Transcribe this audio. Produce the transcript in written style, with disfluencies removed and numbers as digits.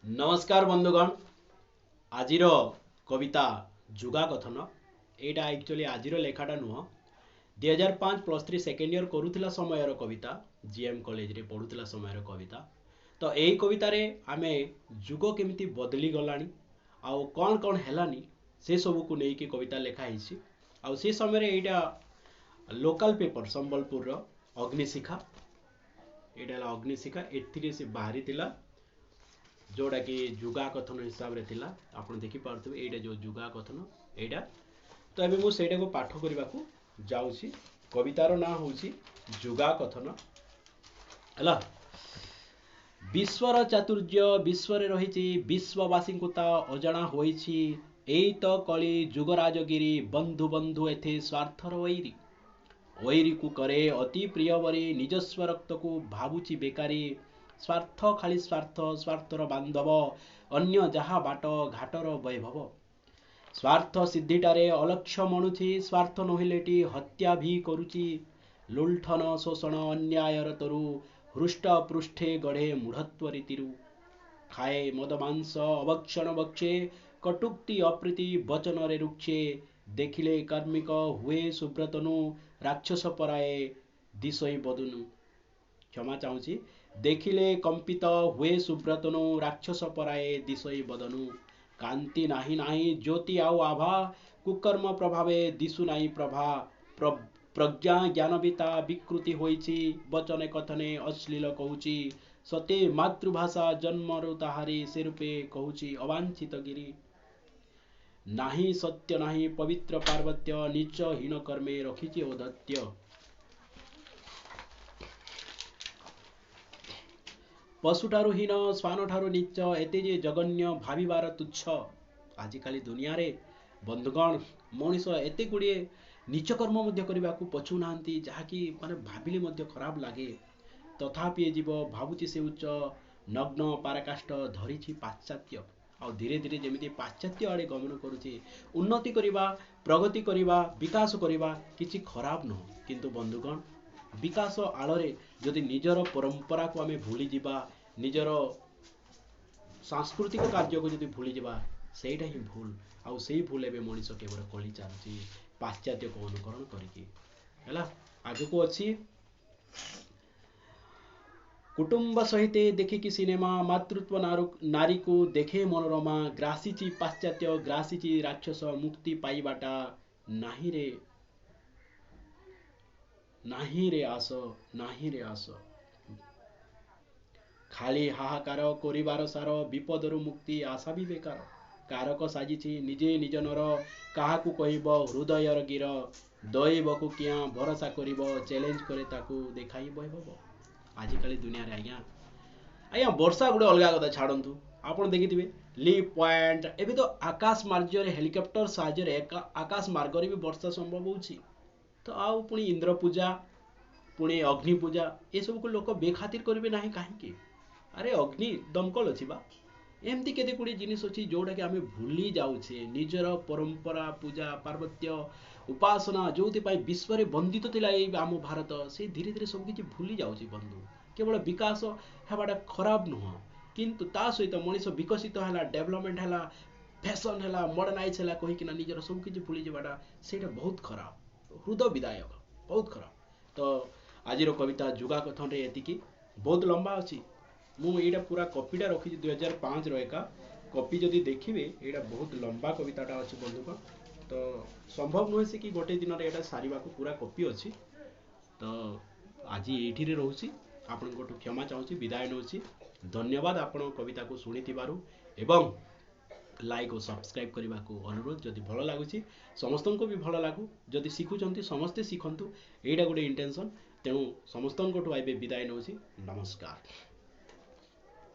ନମସ୍କାର ବନ୍ଧୁଗଣ, ଆଜିର କବିତା ଯୁଗା କଥନ। ଏଇଟା ଆକ୍ଚୁଆଲି ଆଜିର ଲେଖାଟା ନୁହଁ, 2005 +3 ସେକେଣ୍ଡ ଇୟର କରୁଥିଲା ସମୟର କବିତା, ଜିଏମ୍ କଲେଜରେ ପଢ଼ୁଥିଲା ସମୟର କବିତା। ତ ଏଇ କବିତାରେ ଆମେ ଯୁଗ କେମିତି ବଦଳି ଗଲାଣି ଆଉ କ'ଣ କ'ଣ ହେଲାନି ସେସବୁକୁ ନେଇକି କବିତା ଲେଖା ହେଇଛି। ଆଉ ସେ ସମୟରେ ଏଇଟା ଲୋକାଲ ପେପର ସମ୍ବଲପୁରର ଅଗ୍ନିଶିଖା, ଏଇଟା ହେଲା ଅଗ୍ନିଶିଖା, ଏଥିରେ ସେ ବାହାରିଥିଲା, ଯେଉଁଟାକି ଯୁଗା କଥନ ହିସାବରେ ଥିଲା। ଆପଣ ଦେଖିପାରୁଥିବେ ଏଇଟା ଯେଉଁ ଯୁଗା କଥନ ଏଇଟା। ତ ଏବେ ମୁଁ ସେଇଟାକୁ ପାଠ କରିବାକୁ ଯାଉଛି। କବିତାର ନାଁ ହେଉଛି ଯୁଗା କଥନ। ହେଲା, ବିଶ୍ୱର ଚାତୁର୍ଯ୍ୟ ବିଶ୍ୱରେ ରହିଛି, ବିଶ୍ୱବାସୀଙ୍କୁ ତା ଅଜଣା ହୋଇଛି। ଏଇ ତ କଳି ଯୁଗରାଜଗିରି, ବନ୍ଧୁ ବନ୍ଧୁ ଏଥେ ସ୍ୱାର୍ଥର ଐରି। ଐରିକୁ କରେ ଅତି ପ୍ରିୟବରୀ, ନିଜସ୍ୱ ରକ୍ତକୁ ଭାବୁଛି ବେକାରୀ। ସ୍ୱାର୍ଥ ଖାଲି ସ୍ୱାର୍ଥ, ସ୍ୱାର୍ଥର ବାନ୍ଧବ, ଅନ୍ୟ ଯାହା ବାଟ ଘାଟର ବୈଭବ। ସ୍ୱାର୍ଥ ସିଦ୍ଧିଟାରେ ଅଲକ୍ଷ୍ୟ ମଣୁଛି, ସ୍ୱାର୍ଥ ନୋହିଲେଟି ହତ୍ୟା ବି କରୁଛି। ଲୁଣ୍ଠନ ଶୋଷଣ ଅନ୍ୟାୟର ତରୁ, ହୃଷ୍ଟ ପୃଷ୍ଠେ ଗଢ଼େ ମୂଢ଼ତ୍ୱ ରୀତିରୁ। ଖାଏ ମଦ ମାଂସ ଅବକ୍ଷଣ ବକ୍ଷେ, କଟୁକ୍ତି ଅପ୍ରୀତି ବଚନରେ ରୁକ୍ଷେ। ଦେଖିଲେ କାର୍ମିକ ହୁଏ ସୁବ୍ରତନୁ, ରାକ୍ଷସ ପରାଏ ଦିଶଇ ବଦନୁ। କ୍ଷମା ଚାହୁଁଛି, ଦେଖିଲେ କମ୍ପିତ ହୁଏ ସୁବ୍ରତନୁ, ରାକ୍ଷସ ପରାଏ ଦିଶଇ ବଦନୁ। କାନ୍ତି ନାହିଁ ନାହିଁ ଜ୍ୟୋତି ଆଉ ଆଭା, କୁକର୍ମ ପ୍ରଭାବେ ଦିଶୁ ନାହିଁ ପ୍ରଭା। ପ୍ରଜ୍ଞା ଜ୍ଞାନବିତା ବିକୃତି ହୋଇଛି, ବଚନେ କଥନେ ଅଶ୍ଳୀଳ କହୁଛି। ସତେ ମାତୃଭାଷା ଜନ୍ମରୁ ତାହାରି, ସେ ରୂପେ କହୁଛି ଅବାଞ୍ଛିତ ଗିରି। ନାହିଁ ସତ୍ୟ ନାହିଁ ପବିତ୍ର ପାର୍ବତ୍ୟ, ନୀଚ ହୀନ କର୍ମେ ରଖିଛି ଔଦ୍ଧତ୍ୟ। ପଶୁଠାରୁ ହୀନ ଶ୍ୱାନଠାରୁ ନୀଚ, ଏତେ ଯେ ଜଘନ୍ୟ ଭାବିବାର ତୁଚ୍ଛ। ଆଜିକାଲି ଦୁନିଆରେ ବନ୍ଧୁଗଣ ମଣିଷ ଏତେ ଗୁଡ଼ିଏ ନୀଚ କର୍ମ ମଧ୍ୟ କରିବାକୁ ପଛଉନାହାନ୍ତି, ଯାହାକି ମାନେ ଭାବିଲେ ମଧ୍ୟ ଖରାପ ଲାଗେ। ତଥାପି ଏ ଜୀବ ଭାବୁଛି ସେ ଉଚ୍ଚ, ନଗ୍ନ ପାରାକାଷ୍ଠ ଧରିଛି ପାଶ୍ଚାତ୍ୟ। ଆଉ ଧୀରେ ଧୀରେ ଯେମିତି ପାଶ୍ଚାତ୍ୟ ଆଡ଼େ ଗମନ କରୁଛି, ଉନ୍ନତି କରିବା, ପ୍ରଗତି କରିବା, ବିକାଶ କରିବା କିଛି ଖରାପ ନୁହଁ। କିନ୍ତୁ ବନ୍ଧୁଗଣ, ବିକାଶ ଆଳରେ ଯଦି ନିଜର ପରମ୍ପରାକୁ ଆମେ ଭୁଲିଯିବା, ନିଜର ସାଂସ୍କୃତିକ କାର୍ଯ୍ୟକୁ ଯଦି ଭୁଲିଯିବା, ସେଇଟା ହିଁ ଭୁଲ। ଆଉ ସେଇ ଭୁଲ ଏବେ ମଣିଷ କେବଳ କଳି ଚାଲୁଛି ପାଶ୍ଚାତ୍ୟକୁ ଅନୁକରଣ କରିକି। ହେଲା, ଆଗକୁ ଅଛି କୁଟୁମ୍ବ ସହିତେ ଦେଖିକି ସିନେମା, ମାତୃତ୍ୱ ନାରୀକୁ ଦେଖେ ମନୋରମା। ଗ୍ରାସିଛି ପାଶ୍ଚାତ୍ୟ ଗ୍ରାସିଛି ରାକ୍ଷସ, ମୁକ୍ତି ପାଇବାଟା ନାହିଁ ରେ ନାହିଁ ରେ ଆସ, ନାହିଁ ରେ ଆସ। ଖାଲି ହାହାକାର କରିବାର ସାର, ବିପଦରୁ ମୁକ୍ତି ଆଶା ବି ବେକାର। କାରକ ସାଜିଛି ନିଜେ ନିଜ ନର, କାହାକୁ କହିବ ହୃଦୟର ଗିର। ଦୈବକୁ କିଆଁ ଭରସା କରିବ, ଚ୍ୟାଲେଞ୍ଜ କରେ ତାକୁ ଦେଖାଇ ବୈଭବ। ଆଜିକାଲି ଦୁନିଆରେ ଆଜ୍ଞା ଆଜ୍ଞା ବର୍ଷା ଗୋଟେ ଅଲଗା କଥା ଛାଡ଼ନ୍ତୁ, ଆପଣ ଦେଖିଥିବେ ଲିପ୍ ପଏଣ୍ଟ, ଏବେ ତ ଆକାଶ ମାର୍ଗରେ ହେଲିକପ୍ଟର ସାହାଯ୍ୟରେ ଆକାଶ ମାର୍ଗରେ ବି ବର୍ଷା ସମ୍ଭବ ହେଉଛି। ତ ଆଉ ପୁଣି ଇନ୍ଦ୍ର ପୂଜା, ପୁଣି ଅଗ୍ନି ପୂଜା, ଏସବୁକୁ ଲୋକ ବେଖାତିର କରିବେ ନାହିଁ କାହିଁକି? ଆରେ ଅଗ୍ନି ଦମକଳ ଅଛି ବା। ଏମିତି କେତେ ଗୁଡ଼ିଏ ଜିନିଷ ଅଛି ଯେଉଁଟାକି ଆମେ ଭୁଲି ଯାଉଛେ। ନିଜର ପରମ୍ପରା, ପୂଜା ପାର୍ବତ୍ୟ, ଉପାସନା ଯେଉଁଥିପାଇଁ ବିଶ୍ୱରେ ବନ୍ଦିତ ଥିଲା ଏଇ ଆମ ଭାରତ, ସେ ଧୀରେ ଧୀରେ ସବୁ କିଛି ଭୁଲି ଯାଉଛି ବନ୍ଧୁ। କେବଳ ବିକାଶ ହେବାଟା ଖରାପ ନୁହଁ, କିନ୍ତୁ ତା ସହିତ ମଣିଷ ବିକଶିତ ହେଲା, ଡେଭଲପମେଣ୍ଟ ହେଲା, ଫ୍ୟାସନ୍ ହେଲା, ମଡ଼ର୍ଣ୍ଣାଇଜ୍ ହେଲା କହିକିନା ନିଜର ସବୁ କିଛି ଭୁଲିଯିବାଟା ସେଇଟା ବହୁତ ଖରାପ, ହୃଦୟ ବିଦାୟକ, ବହୁତ ଖରାପ। ତ ଆଜିର କବିତା ଯୁଗା କଥନରେ ଏତିକି, ବହୁତ ଲମ୍ବା ଅଛି। ମୁଁ ଏଇଟା ପୁରା କପିଟା ରଖିଛି 2005ର ଏକା କପି, ଯଦି ଦେଖିବେ ଏଇଟା ବହୁତ ଲମ୍ବା କବିତାଟା ଅଛି ବନ୍ଧୁଗଣ। ତ ସମ୍ଭବ ନୁହେଁ ସେ କି ଗୋଟେ ଦିନରେ ଏଇଟା ସାରିବାକୁ, ପୁରା କପି ଅଛି। ତ ଆଜି ଏଇଠିରେ ରହୁଛି, ଆପଣଙ୍କଠୁ କ୍ଷମା ଚାହୁଁଛି, ବିଦାୟ ନେଉଛି। ଧନ୍ୟବାଦ ଆପଣ କବିତାକୁ ଶୁଣିଥିବାରୁ, ଏବଂ ଲାଇକ୍ ଓ ସବସ୍କ୍ରାଇବ୍ କରିବାକୁ ଅନୁରୋଧ। ଯଦି ଭଲ ଲାଗୁଛି ସମସ୍ତଙ୍କୁ ବି ଭଲ ଲାଗୁ, ଯଦି ଶିଖୁଛନ୍ତି ସମସ୍ତେ ଶିଖନ୍ତୁ, ଏଇଟା ଗୋଟେ ଇଣ୍ଟେନସନ୍। ତେଣୁ ସମସ୍ତଙ୍କଠୁ ଏବେ ବିଦାୟ ନେଉଛି, ନମସ୍କାର।